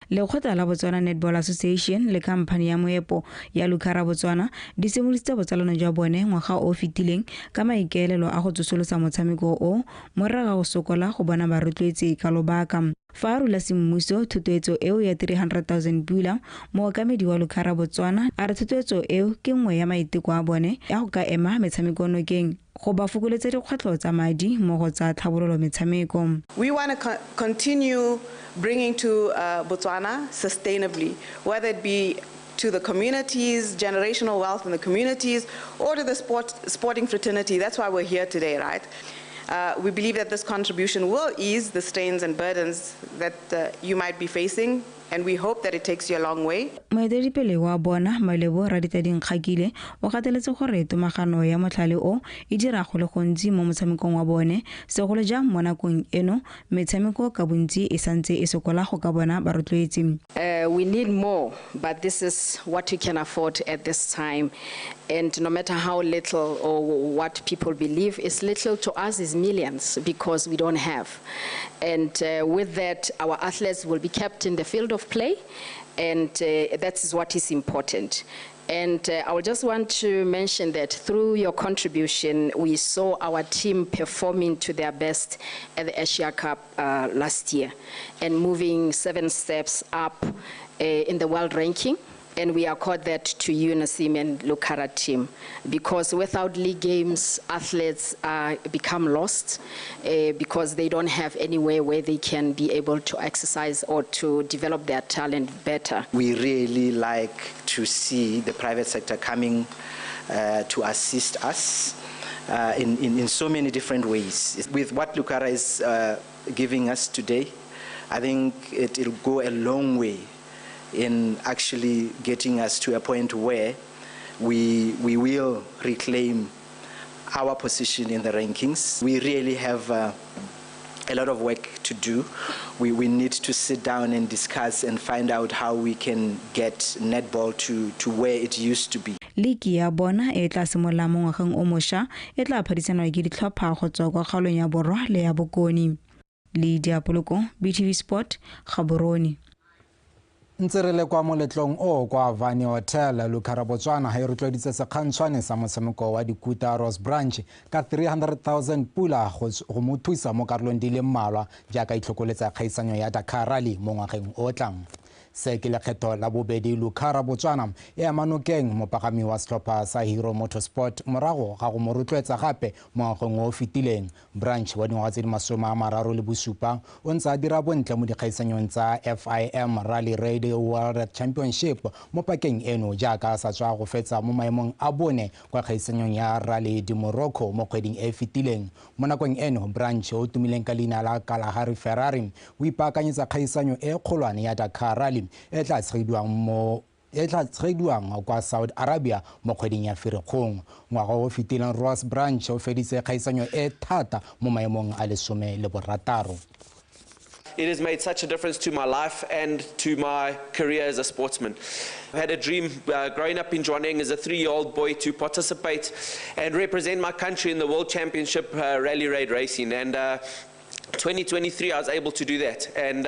Speaker 16: Lekgotla la Botswana Netball Association le khamphane ya moepo ya Lucara Botswana di simoloditse botsalano jwa bone ngwaga o o fetileng ka maikaelelo a go tsosolosa motshameko o morago ga go sokola go bona barotloetsi ka lobaka. Fa a rula semmuso thotloetso eo ya 300,000 pula, mookamedi wa Lucara Botswana a re thotloetso eo ke nngwe ya maiteko a bone a go ka ema metshameko nokeng. go ba fokoletsa dikgwetlho tsa madi mo go tsa tlhabololo metshameko.
Speaker 7: We want to continue bringing to Botswana sustainably, whether it be to the communities, generational wealth in the communities, or to the sporting fraternity. That's why we're here today, right? We believe that this contribution will ease the strains and burdens that you might be facing, and we hope that it takes you a long way.
Speaker 16: Moeteledipele wa bona Malebo Raditading Kgakile o gateletse gore tomagano ya motlhale o e dira go le gontsi mo motshamekong wa bone, segolo jang mo nakong eno metshameko ka bontsi e santse e sokola go ka bona barotloetsi.
Speaker 13: We need more, but this is what we can afford at this time. And no matter how little or what people believe is little, to us is millions, because we don't have. And with that, our athletes will be kept in the field of play, and that is what is important. And I would just want to mention that through your contribution, we saw our team performing to their best at the Asia Cup last year, and moving 7 steps up in the world ranking. And we accord that to you, Naseem, and Lucara team, because without league games, athletes become lost because they don't have anywhere where they can be able to exercise or to develop their talent better.
Speaker 17: We really like to see the private sector coming to assist us in so many different ways. With what Lucara is giving us today, I think it'll go a long way in actually getting us to a point where we will reclaim our position in the rankings. We really have a lot of work to do. We need to sit down and discuss and find out how we can get netball to where it used to be.
Speaker 16: Ligi ya bona e tla simolola mo ngwageng o mošwa, e tla phadisanwa ke ditlhopha go tswa kwa kgaolong ya Borwa le ya Bokone. Lydia Poloko, BTV Sport, Gaborone.
Speaker 15: Ntse re le kwa moletlong o kwa Vani Hotel, Lucara Botswana e rotloeditse sekgantshwane sa motshameko wa dikuta Ross Branch ka 300,000 pula go mo thusa mo karolong di le mmalwa jaaka itlhokoletsa kgaisanyo ya Dakar Rally mo ngwageng o tlang. Se ke lekgetho la bobedi Lucara Botswana e ema nokeng mopagami wa setlhopha sa Hero Motorsport morago ga go mo rotloetsa gape mo ngwageng o fetileng. Branch wa dingwaga tse di 37 o ntse a dira bontle mo dikgaisanyong tsa FIM Rally Raid World Championship mo pakeng eno jaaka a sa tswa go fetsa mo maemong a bone kwa kgaisanyong ya Rally di Morocco mo kgweding e fetileng. Mo nakong eno, Branch o tumileng ka leina la Kalahari Ferrari o ipaakanyetsa kgaisanyo e kgolwane ya Dakar Rally e tla tshegediwang kwa Saudi Arabia mo kgweding ya Ferikgong. Ngwaga o fetileng, Ross Branch o feditse kgaisanyo e thata mo maemong a 16.
Speaker 18: It has made such a difference to my life and to my career as a sportsman. I had a dream growing up in Jwaneng as a 3-year-old boy to participate and represent my country in the World Championship Rally Raid Racing. And 2023, I was able to do that. And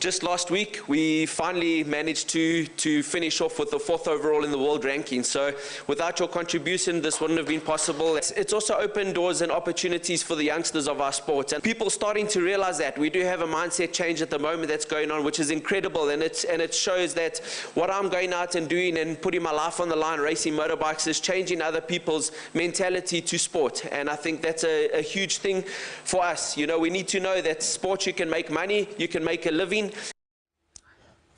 Speaker 18: just last week, we finally managed to finish off with the 4th overall in the world ranking. So without your contribution, this wouldn't have been possible. It's also opened doors and opportunities for the youngsters of our sport. And people starting to realize that. We do have a mindset change at the moment that's going on, which is incredible. And it shows that what I'm going out and doing and putting my life on the line racing motorbikes is changing other people's mentality to sport. And I think that's a huge thing for us. You know, we need to know that sport, you can make money, you can make a living.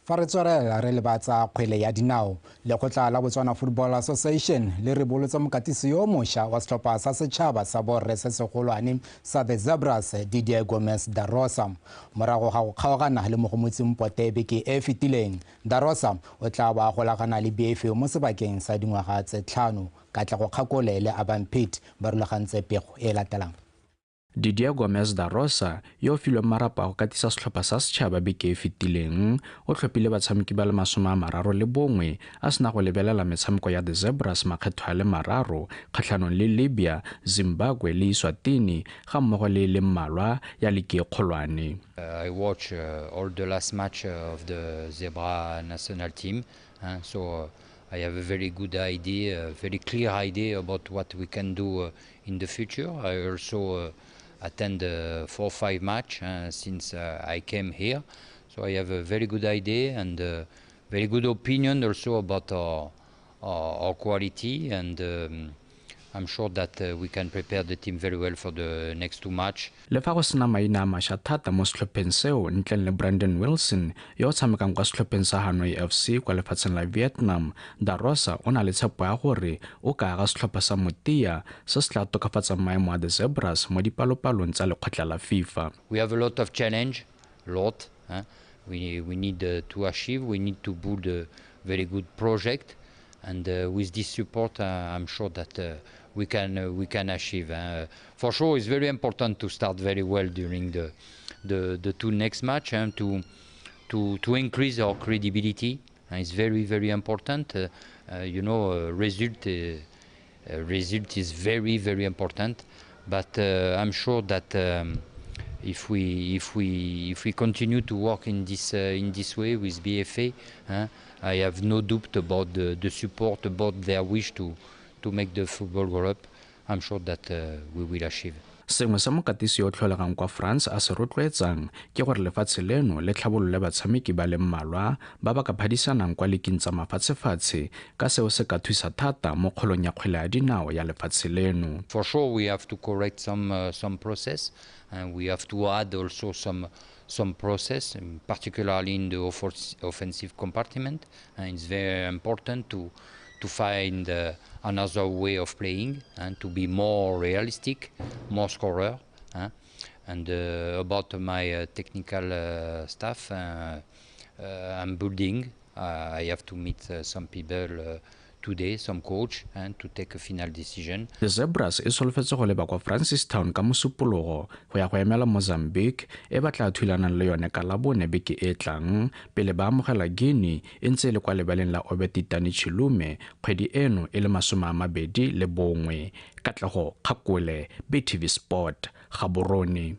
Speaker 15: Fa re tswelela re lebatsa kgwele ya dinao, lekgotla la Botswana Football Association le rebolotsa mokatisi yo mošwa wa setlhopha sa setšhaba sa borre se segolwane sa The Zebras, Didier Gomez da Rosa. Morago ga go kgaogana le Mogomotsi Mpote beke e fetileng, da Rosa o tla ba golagana le BFA mo sebakeng sa dingwaga tse 5. Katlego Kgakole le Aban Pitt ba rulagantse pego e latelang.
Speaker 19: Didier Gomez da Rosa, yo o filweng marapo a go katisa setlhopha sa setšhaba beke e fetileng, o tlhophile batshameki ba le 31 a sena go lebelela metshameko ya The Zebras makgetho a le 3 kgatlhanong le Libya, Zimbabwe le Eswatini ga mmogo le le mmalwa ya ligi e kgolwane.
Speaker 20: I watch all the last match of the Zebra national team, so I have a very good idea, a very clear idea about what we can do in the future. I also attend 4 or 5 match since I came here, so I have a very good idea and very good opinion also about our quality, and I'm sure that we can prepare the team very well for the next 2 match.
Speaker 19: Le fa go sena maina a mašwa thata mo setlhopheng seo ntleng le Brandon Wilson yo o tshamekang kwa setlhopheng sa Hanoi FC kwa lefatsheng la Vietnam, Da Rosa o na le tshepo ya gore o ka aga setlhopha sa motia se se tla tokafatsang maemo a the Zebras mo dipalopalong tsa lekgotla la FIFA.
Speaker 20: We have a lot of challenge, lot. We need to achieve, we need to build a very good project. And with this support, I'm sure that we can achieve. For sure, it's very important to start very well during the 2 next match and to increase our credibility. And it's very, very important. You know, result is very, very important. But I'm sure that if we continue to work in this way with BFA, I have no doubt about the support, about their wish to make the football grow up. I'm sure that we will achieve.
Speaker 19: Sengwe sa mokatisi yo tlholegang kwa France a se rotloetsang ke gore lefatshe leno le tlhabolole batshameki ba le mmalwa ba ba ka phadisanang kwa liking tsa mafatshefatshe, ka seo se ka thusa thata mo kgolong ya kgwele ya dinao ya lefatshe leno.
Speaker 20: For sure we have to correct some process, and we have to add also some process, particularly in the offensive compartment, and it's very important to find another way of playing and to be more realistic, more scorer. And about my technical staff, I'm building. I have to meet some people today, some coach, and to take a final decision.
Speaker 19: The Zebras e solofetse go leba kwa Francistown ka Mosupologo go ya go emela Mozambique e ba tla thulanang le yone ka Labone beke e tlang pele ba amogela Guinea e ntse e le kwa lebaleng la Obert Itani Chilume kgwedi eno e le 21. Katlego Kgakole, BTV Sport, Gaborone.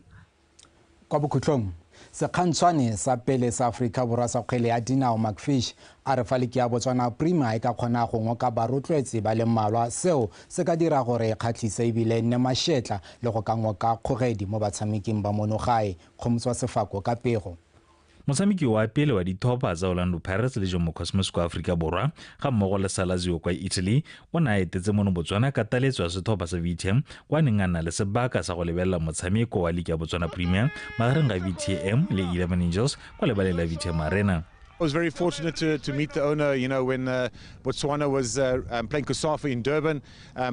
Speaker 15: Kwa bokhutlong, sekgantshwane sa pele sa Aforika Borwa sa kgwele ya dinao Macfish a re fa liki ya Botswana Premier e ka kgona go ngoka barotloetsi ba le mmalwa, seo se ka dira gore e kgatlhise ebile nne mašetla le go ka ngoka kgogedi mo batshameking ba mono gae. Kgomotswa Sefako ka pego.
Speaker 2: Motshameki wa pele wa dithopa tsa Orlando Pirates le Jomo Cosmos kwa Aforika Borwa ga mmogo le Salazio kwa Italy o ne a etetse mono Botswana ka taletso ya setlhopha sa VTM kwa neng a na le sebaka sa go lebelela motshameko wa liki ya Botswana Premier magareng ga VTM le 11 Angels kwa lebaleng la VTM Arena.
Speaker 3: I was very fortunate to meet the owner, you know, when Botswana was playing COSAFA in Durban.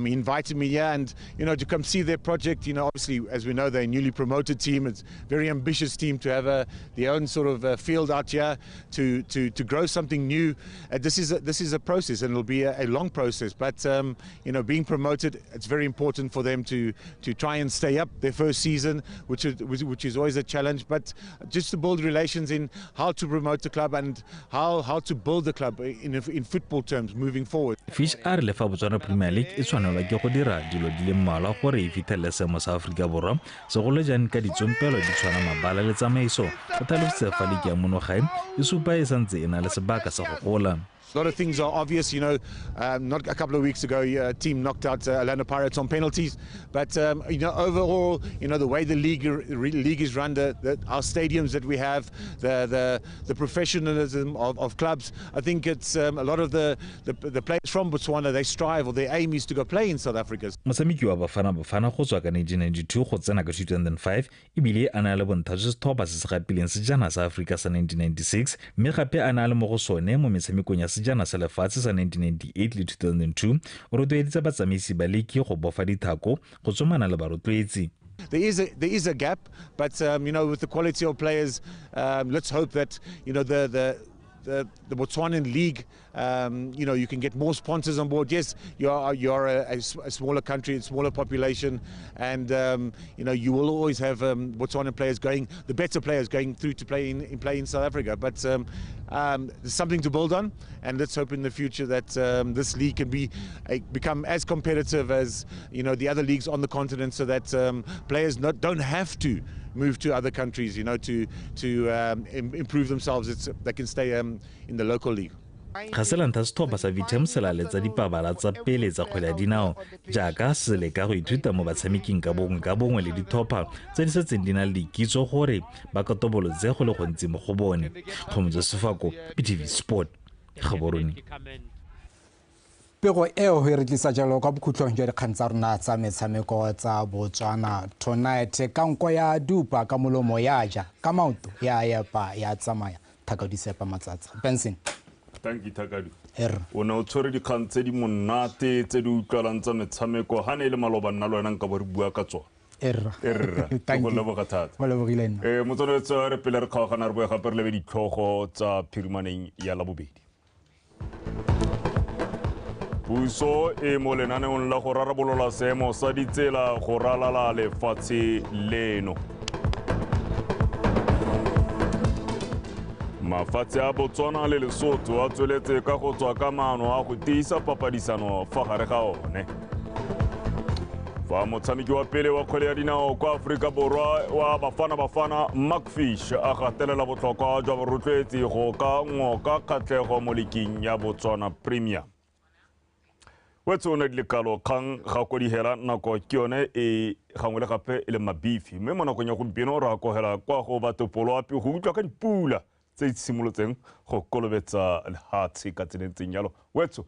Speaker 3: He invited me here and, you know, to come see their project. You know, obviously, as we know, they're a newly promoted team. It's a very ambitious team to have their own sort of field out here to grow something new. This is a process, and it'll be a long process. But, you know, being promoted, it's very important for them to try and stay up their first season, which is always a challenge. But just to build relations in how to promote the club and how to build the club in football terms moving forward.
Speaker 2: Fish a re le fa Botswana Premier League e tshwanelwa ke go dira dilo di le mmalwa gore e fitlhelele seemo sa Aforika Borwa, segolo jang ka ditsompelo di tshwana mabala le tsamaiso. O tlhalositse fa liki ya mono gae e supa e santse e na le sebaka sa go gola.
Speaker 3: A lot of things are obvious, you know. Not a couple of weeks ago, a team knocked out Orlando Pirates on penalties. But you know, overall, you know, the way the league is run, our stadiums that we have, the professionalism of clubs. I think it's a lot of the players from Botswana, they strive, or their aim is to go play in South Africa.
Speaker 2: Motshameki wa Bafana Bafana go tswa ka 1992 go tsena ka 2005 ebile a na le bonthatswe setlhopha se se gapileng sejana sa Aforika sa 1996, mme gape a na le mo go sone mo metshamekong ya sejana sa lefatshe sa 1998 le 2002. O rotloeditse batsamaisi ba liki go bofa dithako go tsomana le barotloetsi.
Speaker 3: There is a gap, but you know, with the quality of players, let's hope that, you know, the Botswanan league, you know, you can get more sponsors on board. Yes, you are a smaller country, a smaller population, and you know, you will always have Botswanan players going, the better players going through to play in South Africa. But there's something to build on, and let's hope in the future that this league can become as competitive as, you know, the other leagues on the continent, so that players don't have to move to other countries, you know, to improve themselves. They can stay in the local league.
Speaker 2: Ga se la ntlha setlhopha sa VTM se laletsa dipabala tsa pele tsa kgwele ya dinao jaaka se leka go ithuta mo batshameking ka bongwe le ditlhopha tse di setseng di na le dikitso gore ba ka tobolotse go le gontsi mo go bone. Kgomotso Sefako, BTV Sport, Gaborone.
Speaker 15: Pego eo e re tlisa jalo kwa bokhutlong jwa dikgang tsa rona tsa metshameko tsa Botswana Tonight. Ka nko ya dupa, ka molomo ya ja, ka maoto ya epa ya tsamaya. Thakadu Sepa Matsatsa. Benson.
Speaker 1: Thank you, Thakadu. O ne o tshwere dikgang tse di monate tse di utlwalang tsa metshameko. Ha ne e le maloba nna le wena nka bo re bua ka tsona.
Speaker 15: Erra.
Speaker 1: Erra.
Speaker 15: Thank
Speaker 1: Go
Speaker 15: you.
Speaker 1: leboga thata.
Speaker 15: Go lebogile nna.
Speaker 1: Motswaletswe, re pele re kgaogana re boe gape re lebe ditlhogo tsa phirimaneng ya Labobedi. Puso e mo lenaneong la go rarabolola seemo sa ditsela go ralala lefatshe leno. Mafatshe a Botswana le Lesotho a tsweletse ka go tswa ka maano a go tiisa papadisano fa gare ga one. Fa motshameki wa pele wa kgwele ya dinao kwa Aforika Borwa wa Bafana Bafana Mark Fish a gatelela botlhokwa jwa borotloetsi go ka ngoka kgatlhego mo liking ya Botswana Premier. Wetse o ne di lekalo kgang ga kodihela nako ke yone e gangwe le gape e le mabifi, mme mo nakong ya gompieno re akogela kwa go batopoloapi go utlwa ka dipula tse di simolotseng go kolobetsa lehatshe ka tsela e ntseng jalo. Wetso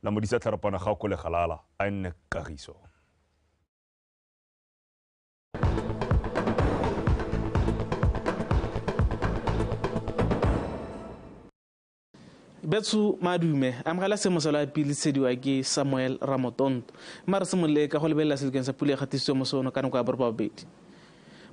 Speaker 1: la modisa tlharapana ga ko legalala a nne kagiso.
Speaker 4: Betsu madume amogela seemo sa loapi le tshediwa ke Samuel Ramotonto. Mma re simolole ka go lebelela selekeng sa pula e gatisitswe mo sono ka nako ya 8:30.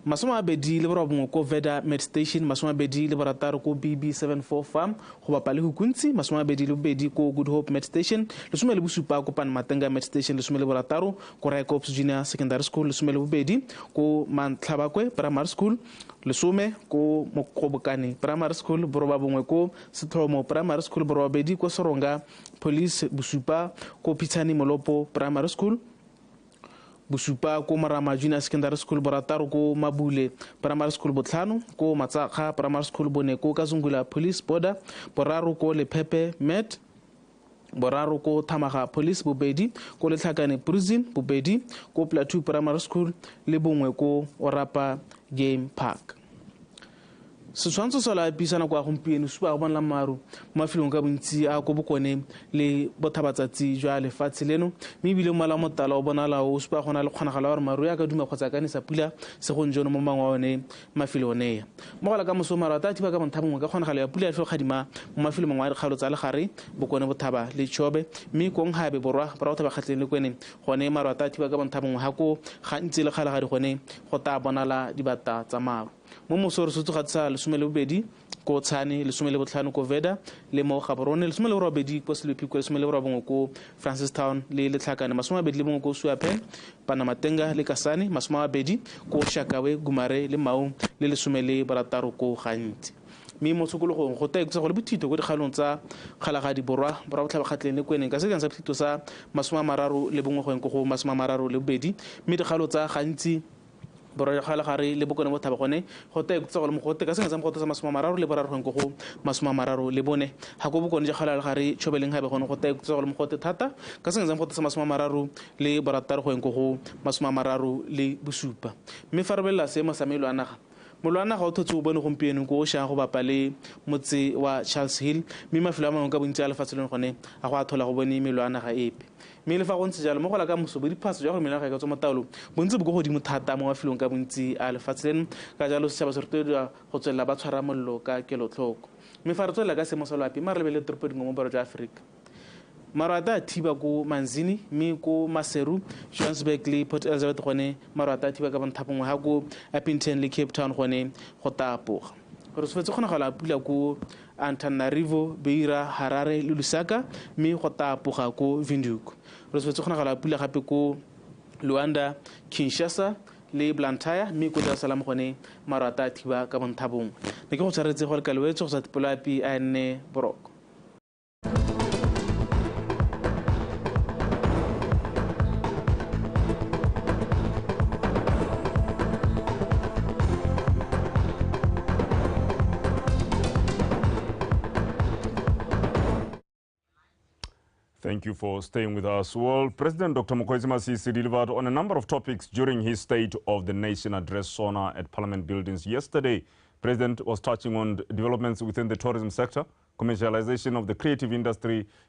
Speaker 4: 29 ko Veda Med Station, 26 ko BB74 Farm go bapa le Hukuntsi, 22 ko Good Hope Med Station, 17 ko Panmatenga Med Station, 16 ko Raikops Junior Secondary School, 12 ko Mantlhabakwe Primary School, 10 ko Mokgobokane Primary School, 9 ko Setlhomo Primary School, 8 ko Soronga Police, 7 ko Phitshane Molopo Primary School, 7 ko Marama Junior Secondary School, 6 ko Mabule Primary School, 5 ko Matsakga Primary School, 4 ko Kazungula Police Border, 3 ko Lephephe Met, 3 ko Thamaga Police, 2 ko Letlhakane Prison, 2 ko Plateau Primary School le 1 ko Orapa Game Park. Setshwantsho sa loapi sa nako ya gompieno supa go bonala maru mo mafelong ka bontsi a ko bokone le bothabatsatsi jwa lefatshe leno, mme ebile mmala wa motala o bonala o supa go na le kgonagalo ya gore maru ya ka duma kgotsa ka nesa pula segong jono mo mangwe a one mafelo onea. Mo go la ka moso maru a tla thiba ka bontha bongwe ka kgonagalo ya pula ya tlhogadima mo mafelong mangwe a dikgaolo tsa legare, bokone bothaba le Chobe, mme kong gabe borwa borwa bothaba kgatleng le kwene gone maru a tla thiba ka bontha bongwe ga ko gantsi le kgalagadi gone go tla bonala dibata tsa maru. Mo moso re sotse gatsa 12 ko Tshane, 15 ko Veda le mo Gaborone, 18 ko Selepi, ko 19 ko Francistown le Letlhakane, 21 ko Suapen, Panamatenga le Kasane, 20 ko Shakawe, Gumare le Maung le 16 ko Gantsi. Mme mo tshokologong go tla go le bothito ko dikgalong tsa Kgalagadi Borwa, borwa botlhaba kgatleng le kweneng ka sekeng sa bothito sa 31 go ko go 32, mme dikgalo tsa Gantsi borwa kgalagare le bokone bothaba gone go tla go le mogote ka sengwe sa mogote sa 33 go go 34. Ga ko bokone ja kgalagare Tshobeleng gabe gone go tla go le mogote thata ka sengwe sa mogote sa 36 go go 37. Mme fa re belela seemo sa melo a naga, mollo wa naga o thotse o bone gompieno ko o shang go bapa le motse wa Charles Hill, mme mafelo a mangwe ka bontsi a lefatshe leno gone a go a thola go bone melo a naga epe. Mme le fa go ntse jalo mo go la ka moso bo diphaso jwa gore melo a naga e ka tswa mo taolong bontsi bo ko godimo thata mo mafelong ka bontsi a lefatshe leno, ka jalo setšhaba se rotloediwa go tswelela ba tshwara mollo ka kelotlhoko. Mme fa re tswelela ka seemo sa loapi, mma re lebelele toropo dingwe mo borwa jwa Aforika. Maru a tla thiba ko Manzini, mme ko Maseru, Johannesburg le Port Elizabeth gone maru a tla thiba ka bonthapongwe, ga ko Upington le Cape Town gone go tapoga. Re solofetse kgonagalo ya pula ko Antananarivo, Beira, Harare le Lusaka, mme go tapoga ko Windhoek. Re solofetse kgonagalo ya pula gape ko Luanda, Kinshasa le Blantyre, mme ko Dar es Salaam gone maru a tla thiba ka bonthabongwe. Ne ke go tshwaretse go le kalwetse go sa tipoloapi a nne boroko.
Speaker 1: Thank you for staying with us. Well, President Dr. Mokgweetsi Masisi delivered on a number of topics during his State of the Nation address SONA at Parliament buildings yesterday. President was touching on developments within the tourism sector, commercialization of the creative industry,